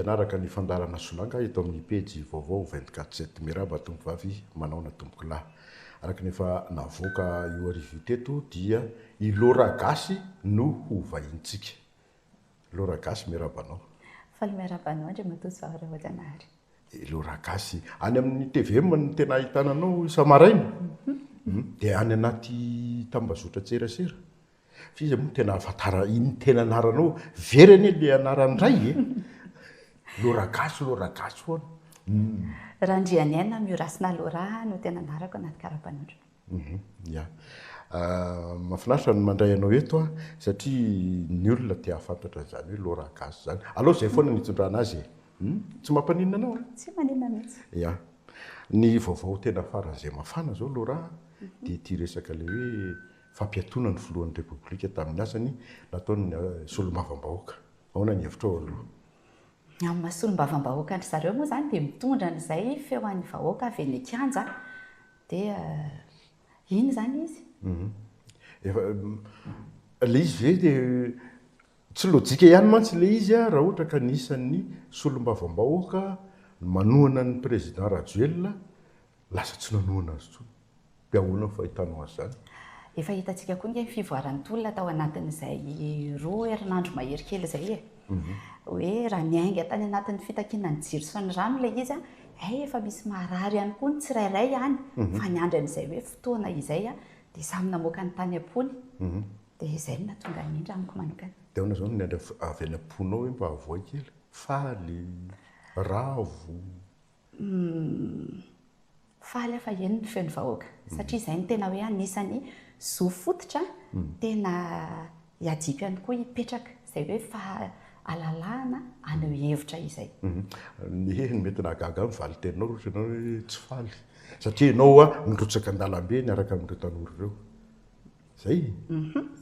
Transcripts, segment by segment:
hanaraka ny fandaharana Solanga eto amin'ny pejy vaovao 24 sept. Miarahaba tompovavy, manaona tompokolahy. Araka ny efa navoaka io hariva io teto dia i Laura Gasy no ho vahintsika. Laura Gasy miarahaba anao. Faly miarahaba anao Andriamatoa Zoara Rahojanahary. I Laura Gasy. Any amin'ny tvm no tena ahitana anao isa-maraina. Dia any anaty tambazotran-tserasera. Fa iza moa no tena ahafantarana iny tena anaranao? Very anie ilay anaran-dray e! Laura Gasy, Laura Gasy foana. Randrianiaina Miorasina Laura no tena anarako anaty karapanondro. Ya. Mahafinaritra ny mandray anao eto an, satria ny olona te hahafantatra an'izany hoe Laura Gasy izany. Aleo izay foana no itondrana azy e! Tsy mampaninona anao an? Tsy maninona mihitsy. Ya. Ny vaovao tena faran'izay mafana izao Laura dia ity resaka ilay hoe fampiatoana ny filohan'ny Repoblika tamin'ny asany nataon'ny solombavambahoaka. Ahoana ny hevitrao aloha? Ny amin'ny maha solombavambahoaka an-dry zareo moa izany dia mitondra an'izay feo an'ny vahoaka avy eny an-kianja dia iny izany izy. Efa ilay izy ve dia tsy lojika ihany mantsy ilay izy raha ohatra ka ny isan'ny solombavambahoaka manohana ny président Rajoelina lasa tsy nanohana azy intsony. Dia ahoana ny fahitanao azy izany? Efa hitantsika koa ange ny fivoaran'ny tolona tao anatin'izay roa herinandro mahery kely izay e. Hoe raha niainga tany anatin'ny fitakiana ny jiro sy ny rano ilay izy, hay efa misy marary ihany koa ny tsirairay any fa niandry an'izay hoe fotoana izay dia samy namoaka ny tany am-pony. Dia izay no nahatonga ny indra amiko manokana. Dia ahoana izao ny niandry avy any am-ponao hoe mba avoay kely? Faly, ravo? Humm. Faly aho fa heno ny feon'ny vahoaka satria izay no tena hoe anisan'ny zo fototra tena iadiako ihany koa hipetraka, izay hoe fahalalahana haneho hevitra izay. Ny hehy no mety nahagaga ahy ny valin-teninao raha ohatra ianao hoe tsy faly satria ianao nirotsaka an-dalambe niaraka amin'ireo tanora ireo. Zay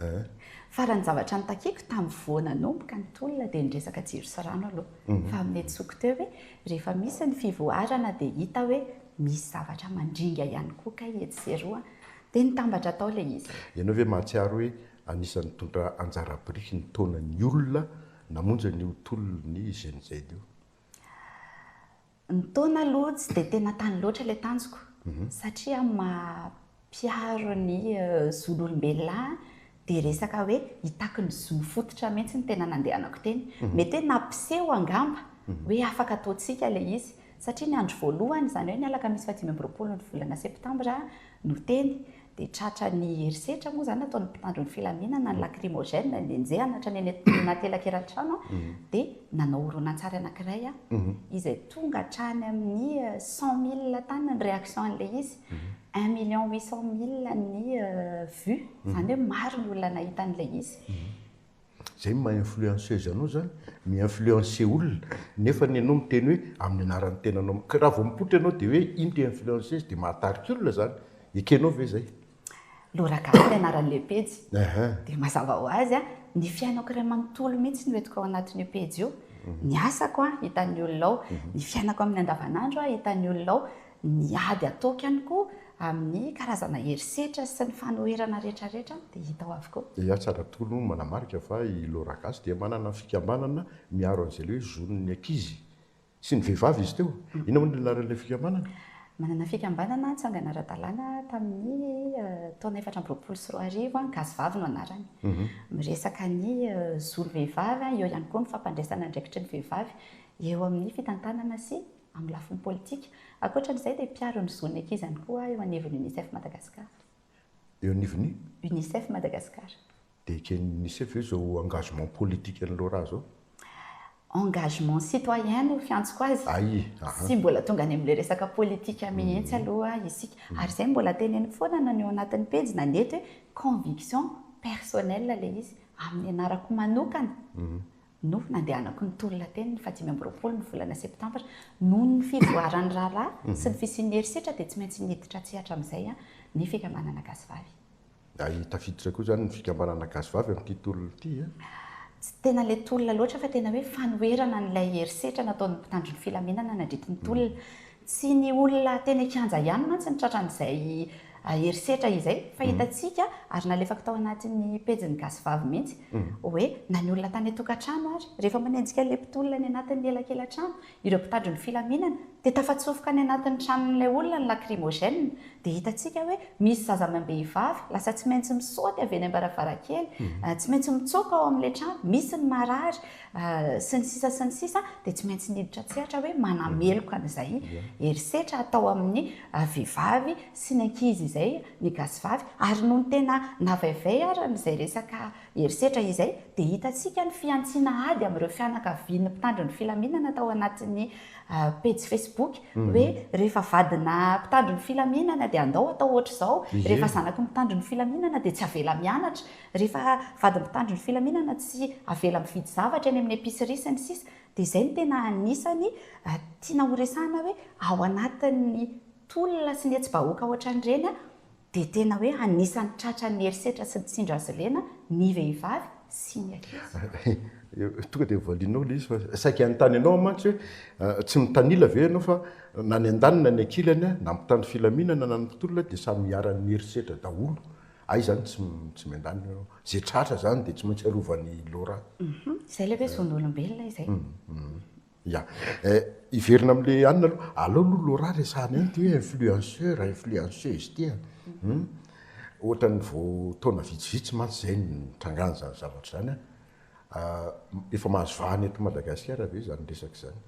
eh. Fa raha ny zavatra notakiako tamin'ny vao nanomboka ny tolona dia ny resaka jiro sy rano aloha. Fa amin'ny nentsoiko teo hoe rehefa misy ny fivoarana dia hita hoe misy zavatra mandringa ihany koa kay etsy sy eroa dia nitambatra tao ilay izy. Ianao ve mahatsiaro hoe anisan'ny nitondra anjara biriky nitaona ny olona namonjy an'io tolon'ny Gen Z io? Ny taona aloha tsy dia tena tany loatra ilay tanjoko satria amin'ny maha mpiaro ny zon'olombelona ahy dia resaka hoe hitaky ny zo fototra mihitsy no tena nandehanako teny. Mety hoe nampiseho angamba hoe afaka ataontsika ilay izy satria ny andro voalohany, izany hoe ny alakamisy faha 25 ny volana septambra no teny Dia tratran'ny herisetra moa izany nataon'ny mpitandro ny filaminana, ny lacrymogène, nenjehana hatrany anaty elakelan-trano dia nanao horonantsary anankiray aho izay tonga hatrany amin'ny 100 000 tany ny réaction an'ilay izy, un million huit cent mille ny vues, izany hoe maro ny olona nahita an'ilay izy. Zay ny maha influenceuse anao zany, mi influencer olona nefa ny anao miteny hoe amin'ny anaran'ny tenanao, ka raha vao mipoitra ianao dia hoe iny le influenceuse dia mahatarika olona zany, ekenao ve zay? Laura Gasy ny anaran'ilay pejy, dia mazava ho azy an, ny fiainako iray manontolo mihitsy no entiko ao anatin'io pejy io, ny asako an, hitan'ny olona ao, ny fiainako amin'ny andavanandro an, hitan'ny olona ao, Ny ady ataoko ihany koa amin'ny karazana herisetra sy ny fanoherana rehetrarehetra dia hita ao avokoa. Ia, tsara tokoa aloha ny manamarika fa i Laura Gasy dia manana fikambanana miaro an'izay ilay hoe zon'ny ankizy sy ny vehivavy izy teo. Inona moa ny anaran'ilay fikambanana? Manana fikambanana nitsangana ara-dalàna tamin'ny taona 2024 aho, Gasy Vavy no anarany. Miresaka ny zon'ny vehivavy, eo ihany koa ny fampandraisana andraikitry ny vehivavy eo amin'ny fitantanana sy amin'ny lafiny politika. Ankoatra an'izay dia mpiaro ny zon'ny ankizy ihany koa aho eo anivon'ny Unicef Madagascar. Eo anivon'ny? Unicef Madagascar. Dia eken'ny Unicef ve izao engagement politique an'i Laura izao? Engagement citoyen no fiantsoko azy. Ay, aha. Tsy mbola tonga any amin'ilay resaka politika mihitsy aloha isika. Ary izay mbola teneniko foana na ny eo anatin'ny pejy na ny eto hoe conviction personnelle ilay izy. Amin'ny anarako manokana. no nandehanako nitolona teny ny faha 25 ny volana septambra. Noho ny fivoaran'ny raharaha sy ny fisian'ny herisetra dia tsy maintsy niditra an-tsehatra amin'izay ny fikambanana Gasy Vavy. Hay tafiditra koa izany ny fikambanana Gasy Vavy amin'ity tolona ity a? Tsy tena ilay tolona loatra fa tena hoe fanoherana an'ilay herisetra nataon'ny mpitandro ny filaminana nandritra ny tolona. Tsy ny olona teny an-kianja ihany mantsy no tratran'izay herisetra izay fa hitantsika ary nalefako tao anatin'ny pejin'ny Gasy Vavy mihitsy hoe na ny olona tany an-tokantrano ary rehefa manenjika ilay mpitolona any anatin'ny elakelan-trano ireo mpitandro ny filaminana dia tafatsofoka any anatin'ny tranon'ilay olona ny lacrymogène dia hitantsika hoe misy zaza amam-behivavy lasa tsy maintsy misaoty avy eny am-baravarankely, tsy maintsy mitsoaka ao amin'ilay trano, misy ny marary sy ny sisa sy ny sisa dia tsy maintsy niditra an-tsehatra hoe manameloka an'izay herisetra atao amin'ny vehivavy sy ny ankizy izay ny gasy vavy ary nony tena navaivay ary an'izay resaka herisetra izay dia hitantsika ny fihantsiana ady amin'ireo fianakavian'ny mpitandro ny filaminana tao anatin'ny pejy Facebook hoe rehefa vadina mpitandro ny filaminana dia andao atao ohatr'izao, rehefa zanaky ny mpitandro ny filaminana dia tsy avela mianatra, rehefa vadin'ny mpitandro ny filaminana tsy avela mividy zavatra eny amin'ny épicerie sy ny sisa Dia izay no tena anisany tiana horesahana hoe ao anatin'ny tolona sy ny hetsi-bahoaka ohatran'ireny dia tena hoe anisan'ny tratran'ny herisetra sy ny tsindry azo lena ny vehivavy sy ny ankizy. Tonga dia valianao ilay izy fa saika hanontany anao aho mantsy hoe tsy mitanila ve ianao fa na ny andaniny na ny ankilany na mpitandro filaminana na ny mpitolona dia samy iharan'ny herisetra daholo. Hay izany tsy tsy miandany ianao. Izay tratra izany dia tsy maintsy arovan'i Laura. Izay ilay hoe zon'olombelona izay. Ya. Hiverina amin'ilay anona aloha. Aleo aloha Laura resahana ihany ity hoe influenceur, influenceuse ity a. Ohatran'ny vao taona vitsivitsy mantsy izay no nitrangan'izany zavatra izany an. Efa mahazo vahana eto Madagasikara ve izany resaka izany?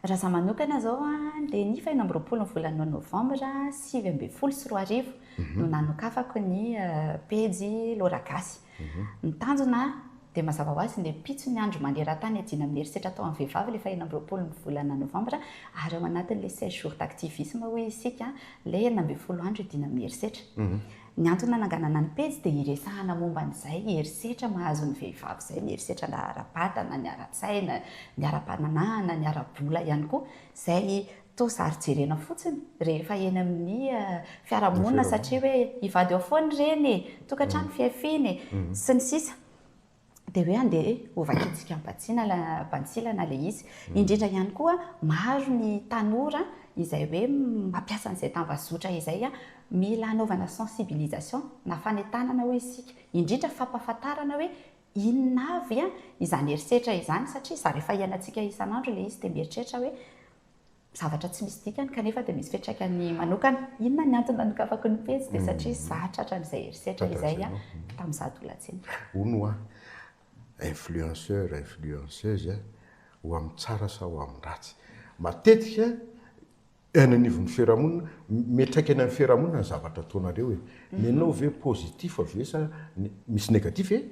Raha izaho manokana izao dia ny faha 26 ny volana novambra 2019 no nanokafako ny pejy Laura Gasy. Ny tanjona dia mazava ho azy ny ampitso ny andro maneran-tany hiadiana amin'ny herisetra atao amin'ny vehivavy ilay faha 26 ny volana novambra ary ao anatin'ilay 16 jours d'activisme hoy isika ilay 16 andro hiadiana amin'ny herisetra. Ny antony nananganana ny pejy dia hiresahana momba an'izay herisetra mahazo ny vehivavy izay, ny herisetra ara-batana, ny ara-tsaina, ny ara-pananahana, ny ara-bola ihany koa, izay toa zary jerena fotsiny rehefa eny amin'ny fiarahamonina satria hoe hivady ao foana ireny e, tokantrano fihafiana e, sy ny sisa Dia hoe andeha hovakintsika bantsilana ilay izy. Indrindra ihany koa maro ny tanora izay hoe mampiasa an'izay tambazotra izay mila hanaovana sensibilisation na fanentanana hoy isika, indrindra fampahafantarana hoe inona avy izany herisetra izany satria zary efa iainantsika isan'andro ilay izy dia mieritreritra hoe zavatra tsy misy dikany kanefa dia misy fiantraikany manokana. Inona ny antony nanokafako ny pejy dia satria za tratran'izay herisetra izay tamin'izaho tolatsiny. Hono hoa, influenceur, influenceuse, ho amin'ny tsara sa ho amin'ny ratsy? Matetika any anivon'ny fiarahamonina, miantraika any amin'ny fiarahamonina ny zavatra ataonareo e. Ny anao ve positif ve sa misy négatif e?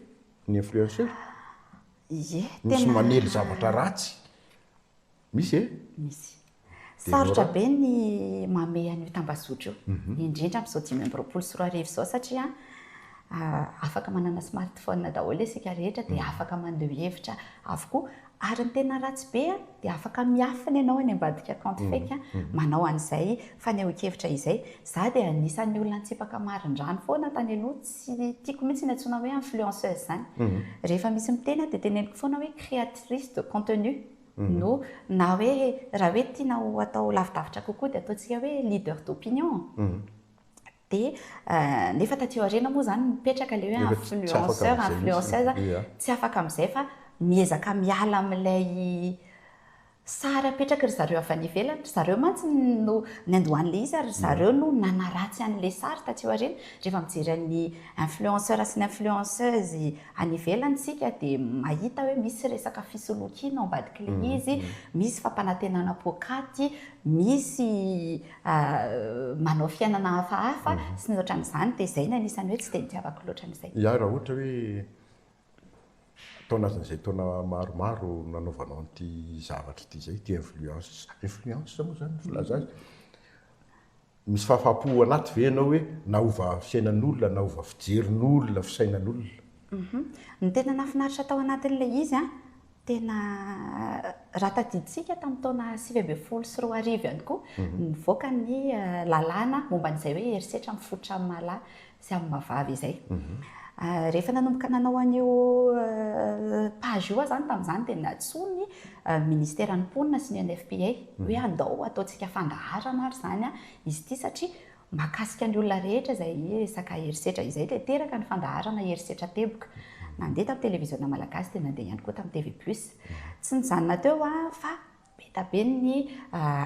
Ny influenceur? Ie, tena. Misy manely zavatra ratsy. Misy e? Misy. Sarotra be ny mamehy an'io tambazotra io, indrindra amin'izao 2025 izao satria afaka manana smartphone daholo isika rehetra dia afaka maneho hevitra avokoa. Ary ny tena ratsy be dia afaka miafina ianao any ambadika compte fake manao an'izay fanehoan-kevitra izay. Izaho dia anisan'ny olona nitsipaka marindrano foana tany aloha, tsy tiako mihitsy ny antsoina hoe influenceuse izany. Rehefa misy miteny aho dia teneniko foana hoe créatrice de contenu. No na hoe raha hoe tiana ho atao lavidavitra kokoa dia ataontsika hoe leader d'opinion. Dia nefa taty aoriana moa izany mipetraka ilay hoe influenceur, influenceuse, tsy afaka amin'izay fa miezaka miala amin'ilay sary apetraky ry zareo avy any ivelany. Ry zareo mantsy no niandohan'ilay izy ary ry zareo no nanaratsy an'ilay sary taty aoriana. Rehefa mijery an'ny influenceur sy ny influenceuse any ivelany isika dia mahita hoe misy resaka fisolokiana ao ambadik'ilay izy, misy fampanantenana poakaty, misy manao fiainana hafahafa sy ny ohatran'izany dia izay no anisan'ny hoe tsy dia nitiavako loatra an'izay. Ya, raha ohatra hoe tao anatin'izay taona maromaro nanaovanao an'ity zavatra ity izay, ity influence, influence moa izany ny filaza azy, Misy fahafahampo anaty ve ianao hoe naova fiainan'olona, naova fijerin'olona, fisainan'olona? Ny tena nahafinaritra tao anatin'ilay izy an, tena raha tadidintsika tamin'ny taona 2019 ihany koa, nivoaka ny lalàna momba an'izay hoe herisetra mifototra amin'ny maha lahy sy amin'ny maha vavy izay. Rehefa nanomboka nanao an'io page io aho izany tamin'izany dia nantsoin'ny ministeran'ny mponina sy ny UNFPA hoe andao ataontsika fandaharana ary izany izy ity satria. Mahakasika ny olona rehetra izay resaka herisetra izay dia teraka ny fandaharana Herisetra Teboka. Nandeha tamin'ny televiziona malagasy dia nandeha ihany koa tamin'ny TV Plus. Tsy nijanona teo fa be dia be ny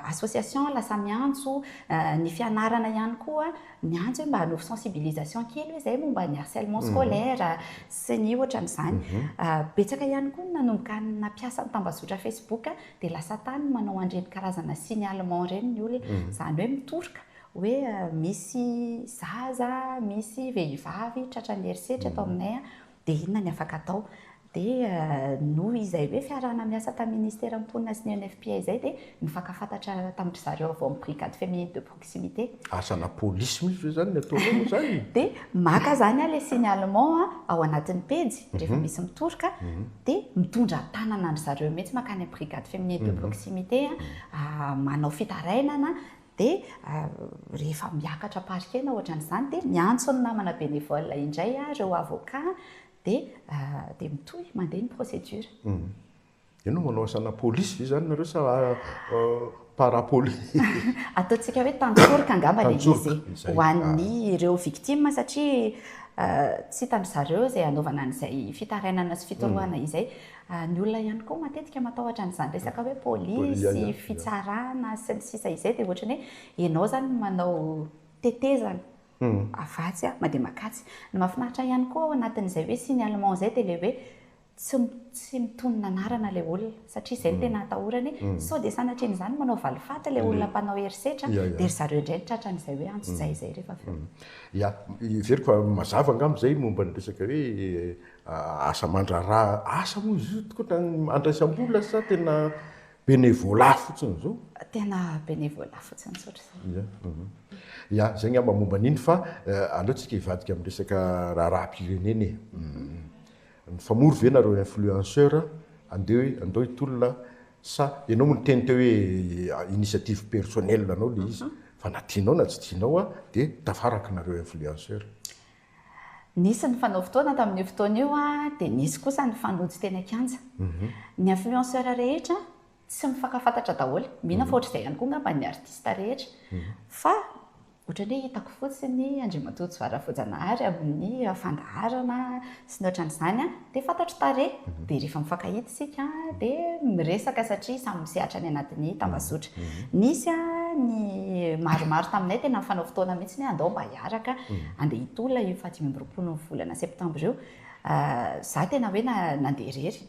association lasa miantso, ny fianarana ihany koa niantso hoe mba hanaovy sensibilisation kely hoe izay momba ny harcèlement scolaire sy ny ohatran'izany. Betsaka ihany koa ny nanomboka nampiasa ny tambazotra Facebook dia lasa tany manao an'ireny karazana signalement ireny ny olona. Izany hoe mitoroka hoe misy zaza, misy vehivavy tratran'ny herisetra eto aminay dia inona ny afaka atao. Dia noho izay hoe fiarahana miasa tamin'ny Ministeran'ny Mponina sy ny UNFPA izay dia nifankafantatra tamin-dry zareo avy ao amin'ny Brigade Féminine de Proximité. Asana polisy mihitsy ve izany ny ataonao moa izany? Dia maka izany aho ilay signalement ao anatin'ny pejy rehefa misy mitoroka dia mitondra an-tanana an-dry zareo mihitsy mankany amin'ny Brigade Féminine de Proximité manao fitarainana. Dia rehefa miakatra parquet na ohatran'izany dia miantso ny namana bénévole indray ireo avocat dia dia mitohy mandeha ny procédure. Ianao manao asana polisy ve izany nareo sa parapolisy? Ataontsika hoe tantsoroka angamba ilay izy e, ho an'ny ireo victime satria tsy hitan-dry zareo izay hanaovana an'izay fitarainana sy fitorohana izay. Ny olona ihany koa matetika matahotra an'izany resaka hoe polisy, fitsarana sy ny sisa izay dia ohatran'ny hoe ianao izany no manao tetezana avy atsy mandeha mankatsy. Ny mahafinaritra ihany koa ao anatin'izay hoe signalement izay dia ilay hoe tsy tsy mitonona anarana ilay olona satria izay no tena atahorany hoe sao dia sanatrian'izany manao valifaty ilay olona mpanao herisetra dia ry zareo indray no tratran'izay hoe antsojay izay rehefa avy eo. Ya, heveriko fa mazava angamba izay momba ny resaka hoe Asa aman-draharaha, asa moa izy io tokoa andraisam-bola sa tena bénévolat fotsiny izao? Tena bénévolat fotsiny tsotra izao. Ya, ya, izay angamba momba an'iny fa aleo tsika hivadika amin'ny resaka raharaham-pirenena e. Mifamory ve nareo influenceur andeha andao hitolona sa ianao moa niteny teo hoe initiative personnelle anao ilay izy fa na tianao na tsy tianao dia tafaraka nareo influenceur. Nisy ny fanao fotoana tamin'io fotoana io dia nisy kosa ny fanojo teny an-kianja. Ny influenceur rehetra tsy mifankafantatra daholo. Mino aho fa ohatr'izay ihany koa angamba ny artiste rehetra. Fa ohatran'ny hoe hitako fotsiny Andriamatoa Johara Voajanahary amin'ny fandaharana sy ny ohatran'izany dia fantatro tarehy. Dia rehefa mifankahita isika dia miresaka satria samy misehatra any anatin'ny tambazotra. Nisy ny maromaro taminay tena nifanao fotoana mihitsy hoe andao mba hiaraka handeha hitolona io faha 25 ny volana septambra io. Izaho tena hoe nandeha irery.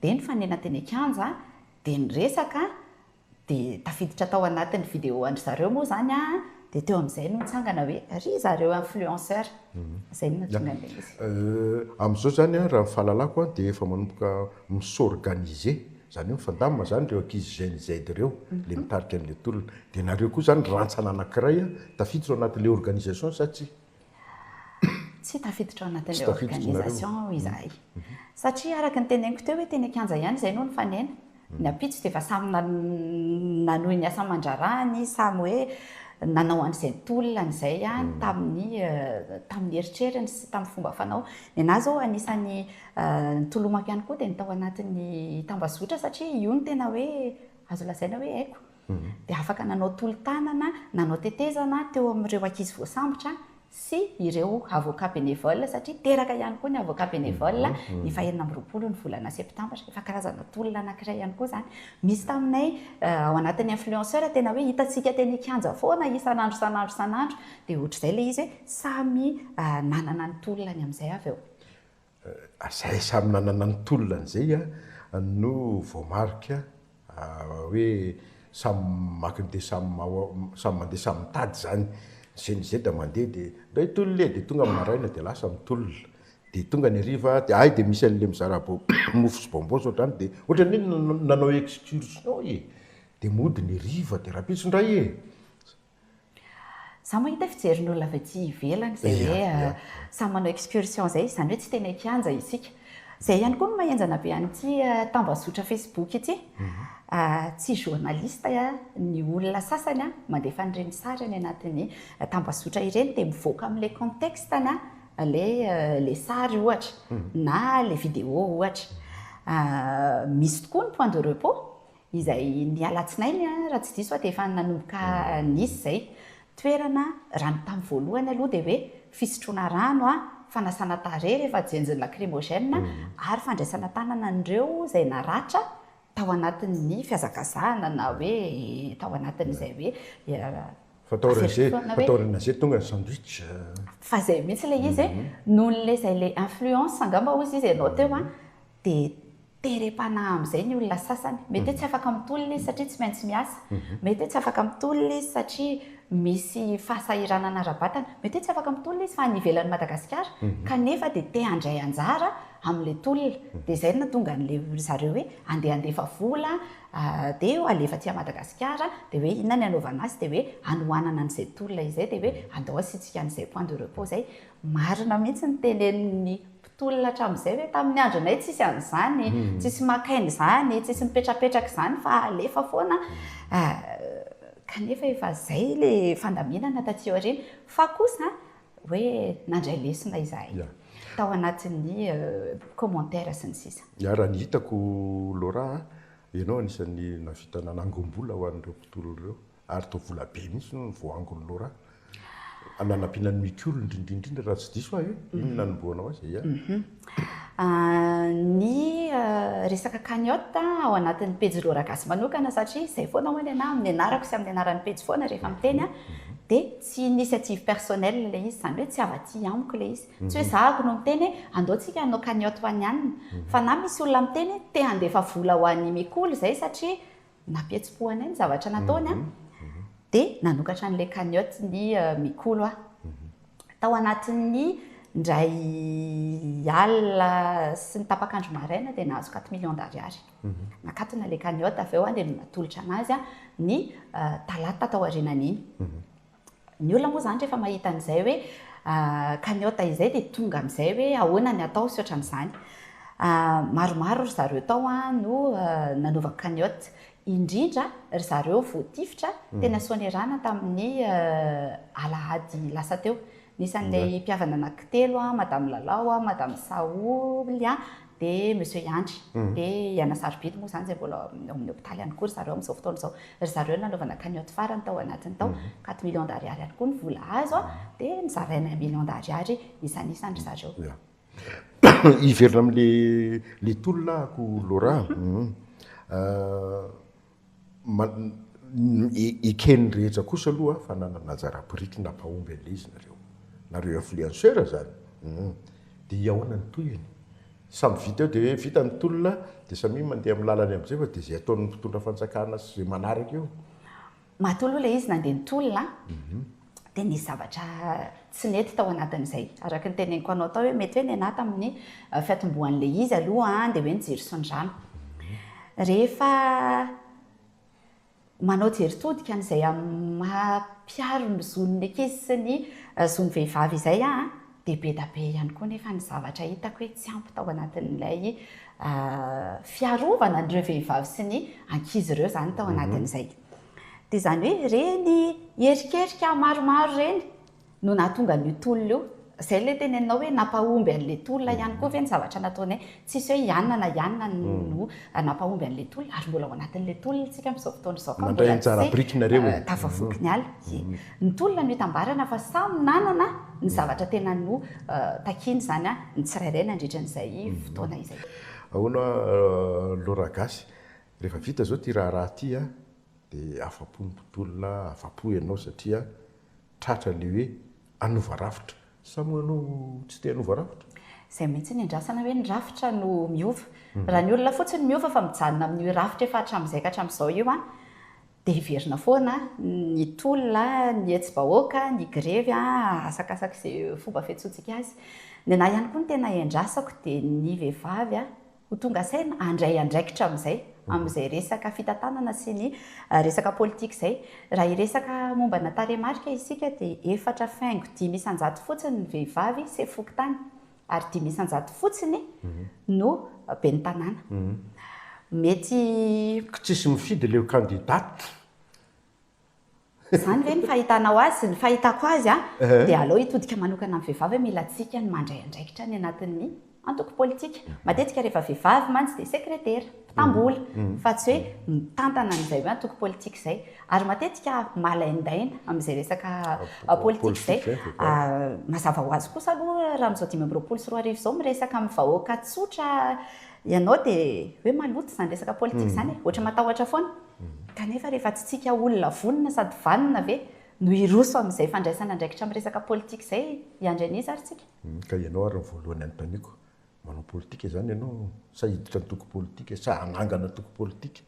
Dia nifanena teny an-kianja, dia niresaka. Dia tafiditra tao anatin'ny vidéo an-dry zareo moa izany aho, dia teo amin'izay no nitsangana hoe ry zareo influenceur. Izay no nahatonga an'ilay izy. Amin'izao izany raha ny fahalalako dia efa manomboka mi-s'organiser, izany hoe mifandamina izany ireo ankizy Gen Z ireo, ilay mitarika an'ilay tolona. Dia nareo koa izany rantsana anankiray tafiditra ao anatin'ilay organisation sa tsia? Tsy tafiditra ao anatin'ilay organisation izahay. Satria araka ny teneniko teo hoe teny an-kianja ihany izay no nifanena. Ny ampitso dia efa samy nanohy ny asa aman-draharahany, samy hoe nanao an'izay tolona izay tamin'ny tamin'ny eritreriny sy tamin'ny fomba fanao. Ny an'ahy izao anisan'ny nitolomako ihany koa dia ny tao anatin'ny tambazotra satria io no tena hoe azo lazaina hoe haiko. Dia afaka nanao tolo-tanana, nanao tetezana teo amin'ireo ankizy voasambotra sy ireo avocat bénévole satria teraka ihany koa ny avocat bénévole ny fahenina amby 20 ny volana septambra. Efa karazana tolona anankiray ihany koa izany. Misy taminay ao anatin'ny influenceur tena hoe hitantsika teny an-kianja foana isan'andro isan'andro isan'andro dia ohatr'izay ilay izy hoe samy nanana ny tolonany amin'izay avy eo. Izay samy nanana ny tolonany izay no voamarika hoe samy mandeha samy samy mandeha samy mitady izany. Ny CNZ mandeha dia ndray tolona e, dia tonga ny maraina dia lasa ny tolona. Dia tonga ny hariva dia hay dia misy an'ilay mizara mofo sy bonbons ohatr'izany dia ohatran'ny hoe nanao excursion e! Dia mody ny hariva dia rahampitso indray e! Za mahita fijerin'ny olona avy aty ivelany izay hoe samy manao excursion izay, izany hoe tsy teny an-kianja isika. Izay ihany koa no maha-henjana be an'ity tambazotra Facebook ity. Tsy journaliste ny olona sasany mandefa an'ireny sary any anatin'ny tambazotra ireny dia mivoaka amin'ilay contexte-ny ilay sary ohatra na ilay vidéo ohatra. Misy tokoa ny point de repos izay ny alatsinainy raha tsy diso aho dia efa nanomboka nisy izay. Toerana, raha ny tamin'ny voalohany aloha dia hoe fisotroana rano, fanasana tarehy rehefa jenjin'ny lacrymogène ary fandraisana tanana an'ireo izay naratra tao anatin'ny fihazakazahana na hoe tao anatin'izay hoe Fa taorian'izay, fa taorian'izay tonga ny sandwich. Fa izay mihitsy ilay izy e, noho ilay izay ilay influence angamba hozy izy ianao teo an, dia terem-panahy amin'izay ny olona sasany. Mety hoe tsy afaka mitolona izy satria tsy maintsy miasa, mety hoe tsy afaka mitolona izy satria misy fahasahiranana ara-batana, mety hoe tsy afaka mitolona izy fa any ivelan'i Madagasikara kanefa dia te handray anjara amin'ilay tolona. Dia izay no nahatonga an'ilay ry zareo hoe andeha handefa vola dia alefa aty Madagasikara, dia hoe inona ny hanaovana azy, dia hoe hanohanana an'izay tolona izay, dia hoe andao asiantsika an'izay point de repos izay. Marina mihitsy ny tenenin'ny mpitolona hatramin'izay hoe tamin'ny andronay tsisy an'izany, tsisy maka aina izany, tsisy mipetrapetraka izany fa alefa foana. Kanefa efa izay ilay fandaminana taty aoriana. Fa kosa hoe nandray lesona izahay tao anatin'ny commentaire sy ny sisa. Ya, raha ny hitako Laura a, ianao anisan'ny nahavita nanangom-bola ho an'ireo mpitolona ireo, ary toa vola be mihitsy no voaangon'i Laura. Nanampiana an'i Mikolo indrindra indrindra raha tsy diso aho e, iny no nanombohanao azy e, ya. Ny resaka cagnotte ao anatin'ny pejy Laura Gasy manokana satria izay foana hono ianà amin'ny anarako sy amin'ny anaran'ny pejy foana rehefa miteny aho dia tsy initiative personnelle ilay izy, izany hoe tsy avy aty amiko ilay izy. Tsy hoe zahako no miteny hoe andao tsika hanao cagnotte ho an'i anona fa na misy olona miteny hoe te handefa vola ho an'i Mikolo izay satria Nampihetsi-po anay ny zavatra nataony an, dia nanokatra an'ilay cagnotte ny Mikolo aho. Tao anatin'ny indray alina sy ny tapak'andro maraina dia nahazo quatre millions d'ariary. Nakatona ilay cagnotte avy eo aho dia natolotra an'azy ny talata tao aorianan'iny. Ny olona moa izany rehefa mahita an'izay hoe cagnotte izay dia tonga amin'izay hoe ahoana ny atao sy ohatran'izany. Maromaro ry zareo tao no nanaovako cagnotte. Indrindra ry zareo voatifitra teny Soanierana tamin'ny alahady lasa teo. Nisy an'ilay mpihavana anankitelo, Madame Lalao, Madame Saholy, dia Monsieur Iandry, dia i Aina Sarobidy moa izany izay mbola ao amin'ny hopitaly ihany koa ry zareo amin'izao fotoana izao. Ry zareo no nanaovana cagnotte farany tao anatiny tao, quatre millions d'ariary ihany koa ny vola azo dia nozaraina un million d'ariary isanisany ry zareo. Ya. Hiverina amin'le le tolona ako Laura a. Eken'ny rehetra kosa aloha fa nanana anjara biriky nampahomby an'ilay izy nareo. Nareo influenceur zany. Dia ahoana ny tohiny? Samy vita eo dia hoe vita ny tolona dia samia mandeha amin'ny lalany amin'izay fa dia izay ataon'ny mpitondra fanjakana sy izay manaraka eo. Matoa aloha ilay izy nandeha nitolona dia nisy zavatra tsy nety tao anatin'izay. Araka ny teneniko anao tao hoe mety hoe nenaha tamin'ny fiatombohan'ilay izy aloha dia hoe ny jiro sy ny rano. Rehefa manao jery todika an'izay amin'ny maha mpiaro ny zon'ny ankizy sy ny zon'ny vehivavy izay aho dia be da be ihany koa nefa ny zavatra hitako hoe tsy ampy tao anatin'ilay fiarovana an'ireo vehivavy sy ny ankizy ireo izany tao anatin'izay. Dia izany hoe ireny erikerika maromaro ireny no nahatonga an'io tolona io. Izay ilay teneninao hoe nampahomby an'ilay tolona ihany koa ve ny zavatra nataonay? Tsisy hoe i anona na i anona no nampahomby an'ilay tolona ary mbola ao anatin'ilay tolona isika amin'izao fotoana izao ka mbola tsy tafavoky ny ala. Ny tolona no itambarana fa samy nanana ny zavatra tena no takiany izany ny tsirairay nandritra an'izay fotoana izay. Ahoana Laura Gasy, rehefa vita izao ity raharaha ity dia afa-po ny mpitolona, afa-po ianao satria tratra ilay hoe hanova rafitra. Sa moa ianao tsy te hanova rafitra? Izay mihitsy ny andrasana hoe ny rafitra no miova. Raha ny olona fotsiny miova fa mijanona amin'io rafitra efa hatramin'izay ka hatramin'izao io dia hiverina foana ny tolona, ny hetsi-bahoaka, ny grevy, asakasak'izay fomba fiantsoantsika azy. Ny anà ihany koa ny tena iandrasako dia ny vehivavy ho tonga saina handray andraikitra amin'izay, amin'izay resaka fitantanana sy ny resaka politika izay. Raha hiresaka mombana tarehimarika isika dia 4,5% fotsiny ny vehivavy sefo fokontany ary 5% fotsiny no ben'ny tanàna. Mety. Tsisy mifidy ilay candidate. Izany ve ny fahitanao azy? Ny fahitako azy an, dia aleo hitodika manokana amin'ny vehivavy hoe mila antsika ny mandray andraikitra any anatin'ny antoko politika. Matetika rehefa vehivavy mantsy dia sekretera, mpitam-bola fa tsy hoe mitantana an'izay hoe antoko politika izay. Ary matetika malaindaina amin'izay resaka politika izay. Mazava ho azy kosa aloha raha amin'izao 2025 izao miresaka amin'ny vahoaka tsotra ianao dia hoe maloto izany resaka politika izany e, ohatra matahotra foana. Kanefa rehefa tsy tsika olona vonona sady vanona ve no hiroso amin'izay fandraisana andraikitra amin'ny resaka politika izay, hiandry an'iza ary tsika? Ka ianao ary ny voalohany anontaniako, Manao politika izany ianao sa hiditra antoko politika sa hanangana antoko politika?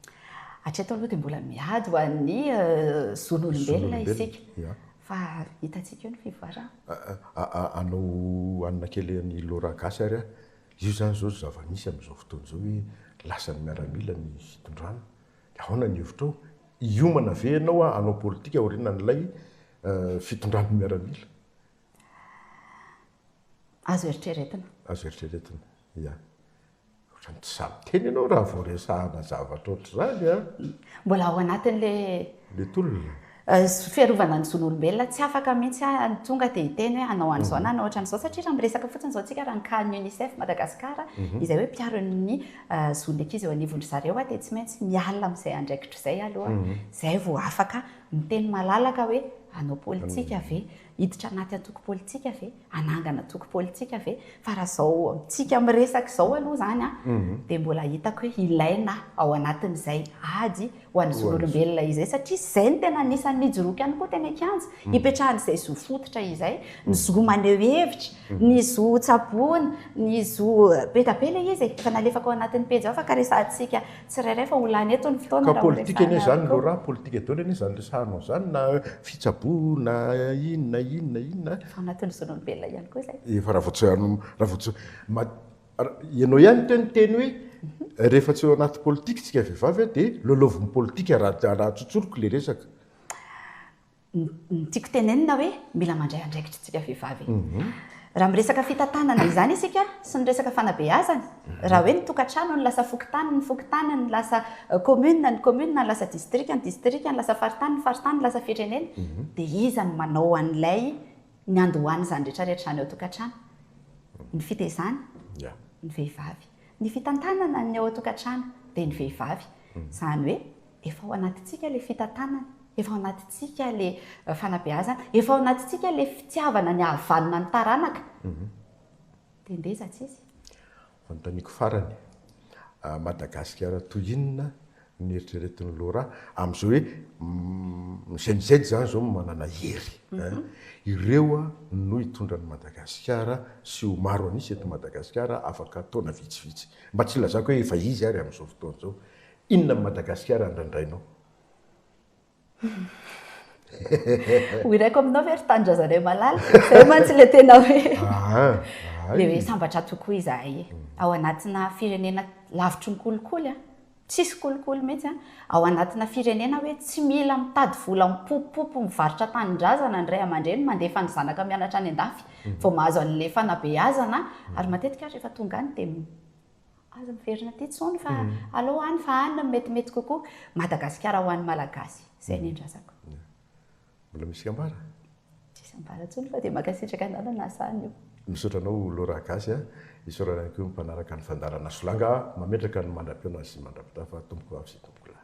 Hatreto aloha dia mbola miady ho an'ny zon'olombelona isika fa hitantsika eo ny fivoarana. Hanao hanina kely an'i Laura Gasy ary aho. Io izany izao zava-misy amin'izao fotoana izao hoe lasan'ny miaramila ny fitondrana. Dia ahoana ny hevitrao? Hiomana ve ianao hanao politika aorianan'ilay fitondran'ny miaramila? Azo eritreretina. Azo eritreretina, ia. Ohatran'ny tsy sahy miteny ianao raha vao resahana zavatra ohatr'izany an! Mbola ao anatin'ilay. Ilay tolona. Fiarovana ny zon'olombelona, tsy afaka mihitsy aho ny tonga dia hiteny hoe hanao an'izao na hanao ohatran'izao satria raha miresaka fotsiny izao tsika raha ny cas ny Unicef Madagascar izay hoe mpiaro ny zon'ny ankizy eo anivon-dry zareo aho dia tsy maintsy miala amin'izay andraikitro izay aloha izay vao afaka miteny malalaka hoe hanao politika ve, hiditra anaty antoko politika ve? Hanangana antoko politika ve? Fa raha izao amintsika miresaka izao aloha izany an, dia mbola hitako hoe ilaina ao anatin'izay ady ho an'ny zon'olombelona izay satria izay no tena anisan'ny nijoroako ihany koa teny an-kianja, hipetrahan'izay zo fototra izay, ny zo maneho hevitra, ny zo tsaboina, ny zo, be dia be ilay izy e, efa nalefako ao anatin'ny pejy ao afaka resahantsika tsirairay fa ho lany eto ny fotoana Ka raha ho politika anie resahana izany avokoa. Laura, politika daholo anie izany resahanao izany na fitsaboana inona inona inona. Fa anatin'ny zon'olombelona ihany koa izay. Efa raha vao tsy raha vao tsy ma- ianao ihany teo niteny hoe rehefa tsy ao anaty politika isika vehivavy dia lalaovin'ny politika raha raha tsotsoriko ilay resaka. Ny tiako tenenina hoe mila mandray andraikitra isika vehivavy. Raha miresaka fitantanana izany isika sy ny resaka fanabeazana, raha hoe ny tokantrano no lasa fokontany, ny fokontany no lasa commune, ny commune no lasa distrika, ny distrika no lasa faritany, ny faritany no lasa firenena, dia iza no manao an'ilay niandohan'izany rehetra rehetra izany ao an-tokantrano? Ny fitaizana? Ny vehivavy. Ny fitantanana ny ao an-tokantrano? Dia ny vehivavy. Izany hoe Efa ao anatintsika ilay fitantanana, efa ao anatintsika ilay fanabeazana, efa ao anatintsika ilay fitiavana ny hahavanona ny taranaka. Dia ndeha iza tsy izy? Fanontaniako farany, Madagasikara toy inona no eritreretin'i Laura amin'izao hoe ny Gen Z izany izao no manana hery ein, ireo no hitondra an'i Madagasikara sy ho maro an'isa eto Madagasikara afaka taona vitsivitsy, mba tsy hilazako hoe efa izy ary amin'izao fotoana izao. Inona ny Madagasikara andrandrainao? Ho iraiko aminao ve ry tanindrazanay malala? Izay mantsy ilay tena hoe ilay hoe sambatra tokoa izahay e. Ao anatina firenena lavitry ny kolikoly an, tsisy kolikoly mihitsy an, ao anatina firenena hoe tsy mila mitady vola mipopopopo mivarotra tanindrazana ny ray aman-dreny mandefa ny zanaka mianatra any an-dafy vao mahazo an'ilay fanabeazana ary matetika ary rehefa tonga any dia Aza miverina aty tsony fa aleo any fa any no metimety kokoa. Madagasikara ho an'ny Malagasy. Izay ny indrazako. Mbola misy ambara? Tsisy ambara tsony fa dia mankasitraka anao nanasa an'io. Misaotra anao Laura Gasy a. Isaorana ihany koa ny mpanaraka ny fandaharana Solanga. Mametraka ny mandra-pihaona sy mandra-pitafa tompoko vavy sy tompoko lahy.